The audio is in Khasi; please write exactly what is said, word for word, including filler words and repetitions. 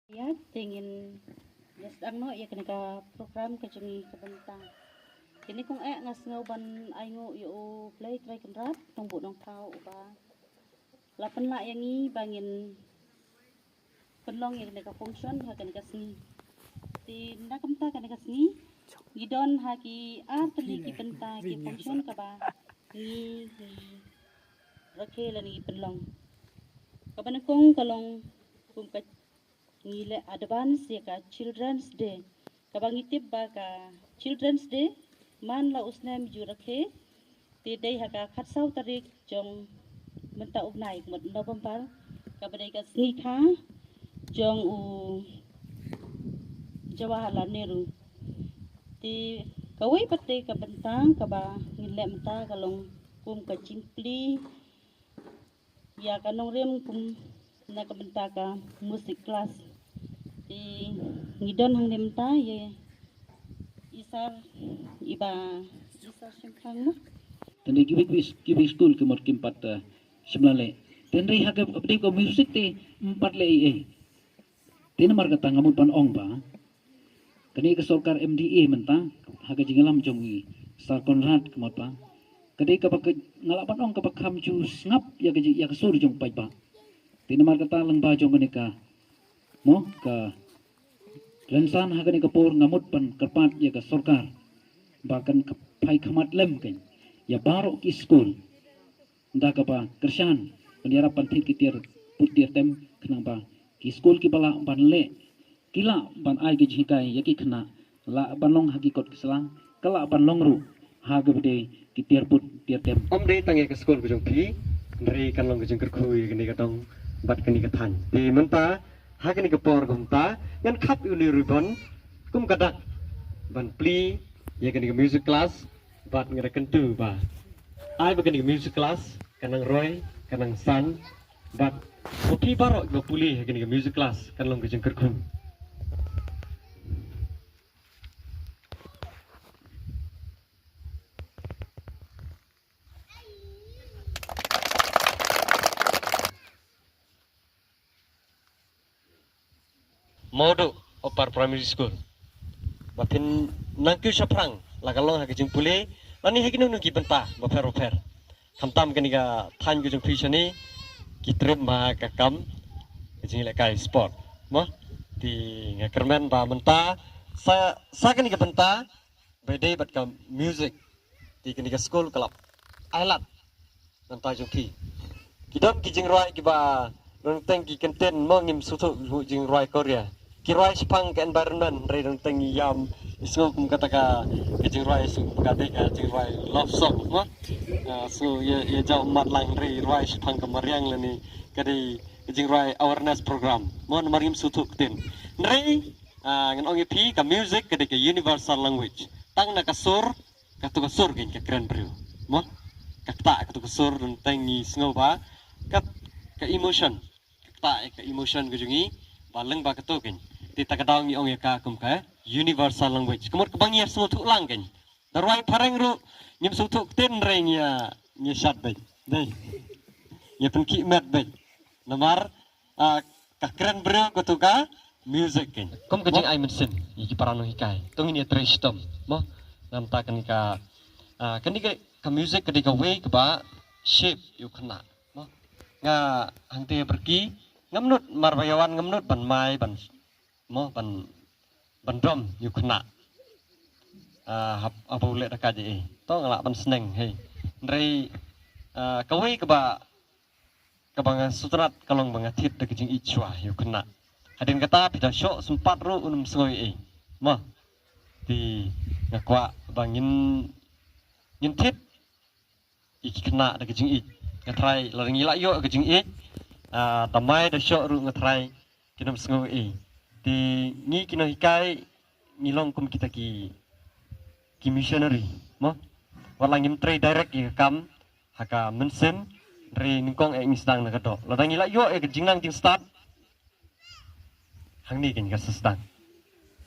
Ïa, te ngin ïa sdang noh ïa kane ka program ka jong ngi ka bynta kine. Kong eh, nga sngew ban ai nguh ïa U Blei Trai Kynrad Nongbuh Nongthaw uba la pynlah ïa ngi ba ngin pynlong ïa kane ka function ha kane ka sngi. Te na ka bynta kane ka sngi ngi don ha ki ar tylli ki bynta ki function kaba ngi rakhe lane ngi pynlong. Kaba nyngkong ka long kum ka ngi leh advance ïa ka Children's Day. Kaba ngi tip ba ka Children's Day man la u snem ju rakhe, te dei ha ka khatsaw tarik jong mynta u bnai, ka mut November, kaba dei ka sngi kha jong u Jawaharlal Nehru. Te kawei pat te ka bynta kaba ngin leh mynta ka long kum ka jingplie ïa ka nongrim kum na ka bynta ka music class. Te ngi don hangne mynta ïa i Sir, i Bah, i Sir Shemphang mo. Tang dei kiwei kiwei, kiwei skul ki mut kim pat, eh, shim la leh. Tang dei ha ka, dei ka music te ym pat leh ei ei. Te namar kata nga mut ban ong ba kane ka sorkar M D A mynta ha ka jingïalam jong i Sir Conrad ka mut ba ka dei kaba ka, nga lah ban ong kaba kham ju sngap ïa ka jing, ïa ka sur jong paidbah. Te namar kata lyngba jong kane ka, mo, ka rynsan ha kane ka por nga mut ban kyrpad ïa ka sorkar ba kan phai khmat lem kan ïa baroh ki skul da kaba kyrshan ban ïarap ban thied ki tiar put tiar tem, khnang ba ki skul kiba lah ban leh, ki lah ban ai ka jinghikai ïa ki khynnah, lah ban long ha ki kot ki sla, ka lah ban long ruh ha kaba dei ki tiar put tiar tem. Ym dei tang ïa ka skul ka jong phi, hynrei kan long ka jingkyrkhu ïa kane ka dong bad kane ka thaiñ. Te mynta ha kane ka por kumta ngan khap ïa une u ribbon kum ka dak ban plie ïa kane ka music class. Bad nga da kyntu ba ai ba kane ka music class ka nang roi, ka nang san, bad ba phi baroh kiba pule ha kane ka music class kan long ka jingkyrkhu. Mawduh Upper Primary School. Ba phin nang kiew shaphrang la ka long ha ka jingpule lane ha kino kino ki bynta bapher bapher. Khamtam kane ka thaiñ ka jong phi shane ki triem bha ka kam ka jinglehkai sport. Mo, te nga kyrmen ba mynta sa, sa kane ka bynta ba dei bad ka music. Te kane ka skul ka la ai lad na ka bynta jong phi. Ki don ki jingrwai kiba nongteng ki kyntien mo, ngim sngewthuh ki jingrwai Korea. Ki rwai shaphang ka environment, hynrei nongteng ngi ïam, ngi sngew kum kata ka, ka jingrwai, sngew kum ka dei ka jingrwai love song mo. Ah, so ïa, ïa jaw mat lang, hynrei rwai shaphang ka mariang lane ka dei ka jingrwai awareness program mo, namar ngim sngewthuh ktien. Hynrei, ah, ngan ong ïa phi, ka music ka dei ka universal language. Tang na ka sur, kato ka sur kein ka kren briew mo. Ka ktah kato ka sur, nongteng ngi sngew ba ka, ka emotion, ka ktah ka emotion ka jong ngi ba lyngba kato kein. Te ta ka daw ngi ong ïa ka kum ka universal language. Ka mut kaba ngi ïa sngewthuh lang kein. Da rwai phareng ruh ngim sngewthuh ktien, hynrei ngi ïa, ngi ïa shad beit. Dei, ngi ïa pynkhih met beit. Namar, ah, ka kren briew kato ka music kein. Kum ka jingai mynsiem ïa ki para nonghikai. To ngin ïa trei shitom mo na ka bynta kane ka, ah, kane ka, ka music ka dei kawei kaba shape ïa u khynnah mo. Nga hangtei ha Byrki ngam nud, mar ba ïa wan ngam nud ban mai ban mo, ban, ban dom ïa u khynnah, ah, hap, haba u leh da ka jong i. To nga lah ban sneng, hei. Hynrei, ah, kawei kaba, kaba nga sngewtynnat ka long ba nga thied da ka jingïeit shuwa ïa u khynnah. Hadien kata phi da shoh sympat ruh un ym sngew ei ei mo. Te nga kwah ba ngin, ngin thied ïa ki khynnah da ka jingïeit. Nga trai lada ngi lah ïoh ka jingïeit, ah, da mai da shoh ruh nga trai kin ym sngew ei. Te ngi ki nonghikai ngi long kum kita ki, ki missionary mo. Wat la ngim trei direct ïa ka kam ha ka mynsiem, hynrei nyngkong eh ngi sdang na ka doh. Lada ngi lah ïoh ïa ka jingnang jingstad, hangne kein ka sa sdang.